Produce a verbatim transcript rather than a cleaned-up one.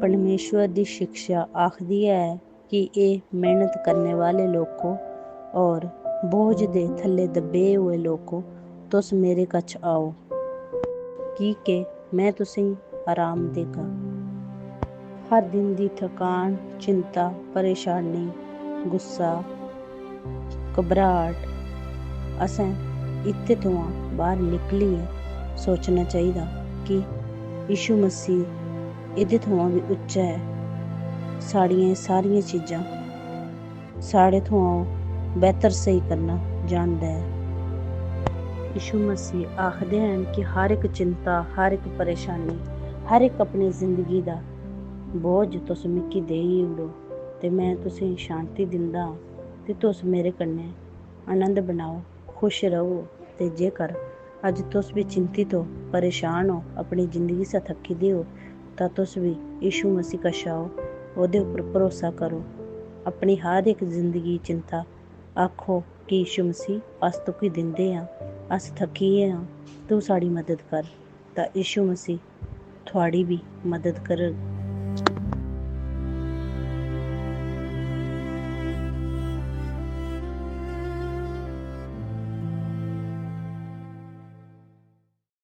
परमेश्वर दी शिक्षा आखदी ऐ कि "ए मेहनत करने वाले लोको और बोझ दे थल्ले दबे हुए लोको, तुस मेरे कच्छ आओ, की के मैं तुसेंगी आराम देगा।" हर दिन दी थकान, चिंता, परेशानी, गुस्सा, घबराहट, असें इत्थै थमां बाहर निकलियै सोचना चाहिदा कि यीशु मसीह एह्दे थमां बी उच्चा ऐ। साढ़ियां एह् सारियां चीजां साढ़े थमां ओह् बेहतर स्हेई करना जानदा ऐ। यीशु मसीह आखदे हन कि हर इक चिंता, हर इक परेशानी, हर इक अपनी जिंदगी दा बोझ तुस मिगी देई ओड़ो ते मैं तुसेंगी शांति दिंदा आं ते तुस मेरे कन्नै आनंद बनाओ, खुश रहो। ते जेकर अज्ज तुस बी चिंतित ओ, परेशान ओ, अपनी जिंदगी सा थक्की दे ओ, तां तुस बी यीशु मसीह कश आओ, ओह्दे उप्पर भरोसा करो। अपनी हर इक जिंदगी चिंता आखो कि "यीशु मसीह, अस तुगी दिंदे आं, अस थक्की गे आं, तू साढ़ी मदद कर।" तां यीशु मसीह थुआढ़ी बी मदद करग।